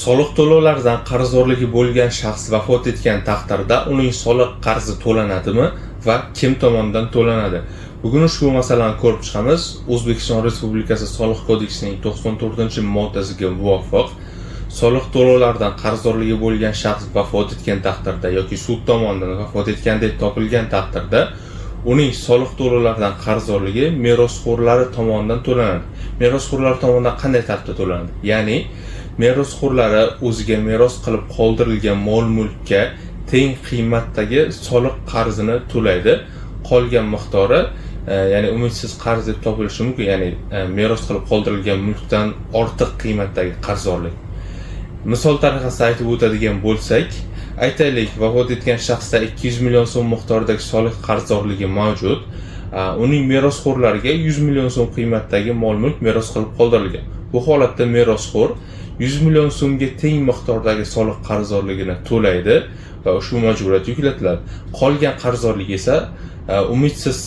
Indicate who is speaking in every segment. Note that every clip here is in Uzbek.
Speaker 1: Soliq to'lovlaridan qarzdorligi bo'lgan shaxs vafot etgan taqdirda uning soliq qarzi to'lanadimi va kim tomonidan to'lanadi? Bugun ushbu masalani ko'rib chiqamiz. O'zbekiston Respublikasi Soliq kodeksining 94-moddasiga muvofiq soliq to'lovlaridan qarzdorligi bo'lgan shaxs vafot etgan taqdirda yoki sud tomonidan vafot etgan deb topilgan taqdirda uning soliq to'lovlaridan qarzdorligi merosxo'rlari tomonidan to'lanadi. Merosxo'rlar tomonidan qanday tartibda to'lanadi? Ya'ni merosxo'rlari o'ziga meros qilib qoldirilgan mol-mulkka teng qiymatdagi soliq qarzini to'laydi. Qolgan miqdori ya'ni umidsiz qarz deb topilishi mumkin, ya'ni meros qilib qoldirilgan mulkdan ortiq qiymatdagi qarzdorlik. Misol tariqasida aytib o'tadigan bo'lsak, aytaylik, vafot etgan shaxsda 200 million so'm miqdoridagi soliq qarzdorligi mavjud. Uning merosxo'rlariga 100 million so'm qiymatdagi mol-mulk meros qilib qoldirilgan. Bu holatda merosxo'r 100 million so'mga teng miqdordagi soliq qarzdorligini to'laydi va ushbu majburiyat yuklatiladi. Qolgan qarzdorlik esa umidsiz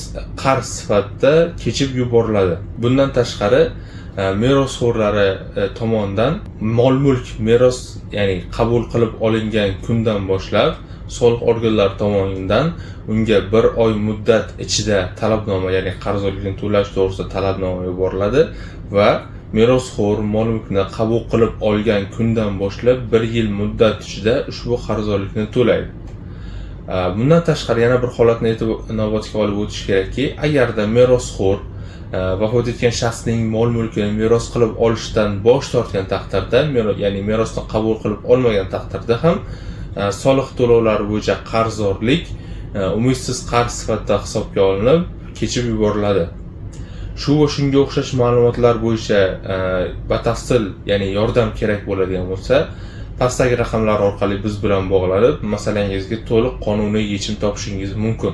Speaker 1: qarz sifatida kechib yuboriladi. Bundan tashqari, merosxo'rlari tomonidan mol-mulk meros, ya'ni qabul qilib olingan kundan boshlab soliq organlari tomonidan unga bir oy muddat ichida talabnoma, ya'ni qarzdorlikni to'lash to'g'risida talabnoma yuboriladi va merosxo'r mol-mulkni qabul qilib olgan kundan boshlab bir yil muddat ichida ushbu qarzdorlikni to'laydi. Bundan tashqari, yana bir holatni inobatga olib o'tish kerakki, agarda merosxo'r vafot etgan shaxsning mol-mulkini meros qilib olishdan bosh tortgan taqdirda, ya'ni merosni qabul qilib olmagan taqdirda ham soliq to'lovlari bo'yicha qarzdorlik umidsiz qarz sifatida hisobga olinib, kechib yuboriladi. Shu va shunga o'xshash ma'lumotlar bo'yicha batafsil, ya'ni yordam kerak bo'ladigan bo'lsa, pastdagi raqamlar orqali biz bilan bog'lanib, masalangizga to'liq qonuniy yechim topishingiz mumkin.